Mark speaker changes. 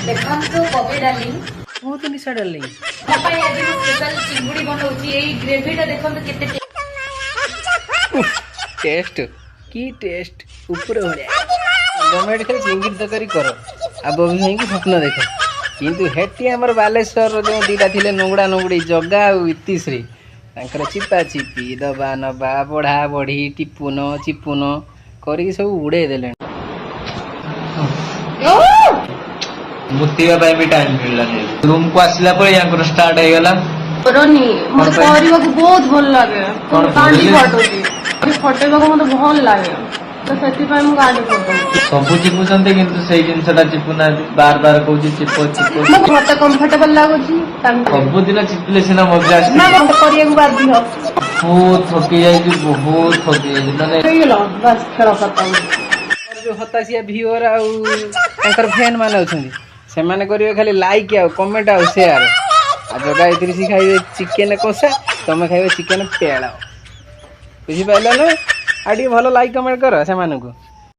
Speaker 1: ଦେଖନ୍ତୁ ବବି ଡାର୍ଲିଂ।
Speaker 2: ବହୁତ ନିଶା ଡାର୍ଲିଂ।
Speaker 1: ମୋ ପାଇଁ ଆଜି ମୁଁ ସ୍ପେଶାଲ ଚିଙ୍ଗୁଡି ବନଉଛି। ଏଇ ଗ୍ରେଭିଟା ଦେଖନ୍ତୁ କେତେ
Speaker 2: ଟେଷ୍ଟ କି ଟେଷ୍ଟ, ଉପରେ ଭଳିଆ। ଗଭର୍ଣ୍ଣମେଣ୍ଟ ଖାଲି ଚିଙ୍ଗୁଡ଼ି ତରକାରୀ କର ଆଉ ବବି ଭାଇଙ୍କୁ ସ୍ୱପ୍ନ ଦେଖ। କିନ୍ତୁ ହେଠି ଆମର ବାଲେଶ୍ୱରର ଯେଉଁ ଦୁଇଟା ଥିଲେ ନୁଙ୍ଗୁଡ଼ା ନୁଙ୍ଗୁଡ଼ି, ଜଗା ଆଉ ଇତିଶ୍ରୀ, ତାଙ୍କର ଚିପା ଚିପି, ଦବା ନବା, ବଢ଼ା ବଢ଼ି, ଟିପୁନ ଚିପୁନ କରିକି ସବୁ ଉଡ଼େଇ ଦେଲେଣି।
Speaker 3: ମୁତିବା ପାଇଁ ବି ଟାଇମ ମିଳିଲାନି। ରୁମ୍ କୁ ଆସିଲା ପରେ ୟାଙ୍କର ଷ୍ଟାର୍ଟ ହେଇଗଲା।
Speaker 4: କରନି ମତେ।
Speaker 3: କଣ ପାଇଁ?
Speaker 4: କରିବାକୁ ବହୁତ ଭଲ ଲାଗେ।
Speaker 3: କଣ
Speaker 4: ଗାଣ୍ଡି
Speaker 3: କରିଲେ?
Speaker 4: ଫଟୁଛି, ଫଟେଇବାକୁ ମତେ ଭଲ ଲାଗେ, ତ ସେଥିପାଇଁ ମୁଁ ଗାଣ୍ଡି ଫଟଉଛି।
Speaker 3: ସବୁ ଚିପୁଛନ୍ତି କିନ୍ତୁ ସେଇ ଜିନିଷଟା ଚିପୁନାହାନ୍ତି। ବାର ବାର କହୁଛି ଚିପ ଚିପ।
Speaker 4: ମତେ କମ୍ଫର୍ଟେବଲ ଲାଗୁଛି ତାଙ୍କୁ।
Speaker 3: ସବୁଦିନ ଚିପିଲେ ସିନା ମଜା
Speaker 4: ନା,
Speaker 3: ଆସୁଛି।
Speaker 4: ମତେ କରିବାକୁ ବାଧ୍ୟ।
Speaker 3: ବହୁତ ଥକି ଯାଇଛି, ବହୁତ ଥକି ଯାଇଛି ମାନେ।
Speaker 4: ହେଇଗଲା, ବାସ୍, ଖେଳ ଖତମ।
Speaker 2: ଆମର ଯୋଉ ହତାଶିଆ ଭିଓର ଆଉ ତାଙ୍କର ଫ୍ୟାନ୍ ମାନେ ଅଛନ୍ତି, ସେମାନେ କରିବେ ଖାଲି ଲାଇକ୍ ଆଉ କମେଣ୍ଟ ଆଉ ସେୟାର। ଆଉ ଜଗା ଇତିଶ୍ରୀ ଖାଇବେ ଚିକେନ କଷା, ତମେ ଖାଇବ ଚିକେନ ପେଳ। ବୁଝିପାରିଲ ନା? ଆଉ ଟିକେ ଭଲ ଲାଇକ୍ କମେଣ୍ଟ କର ସେମାନଙ୍କୁ।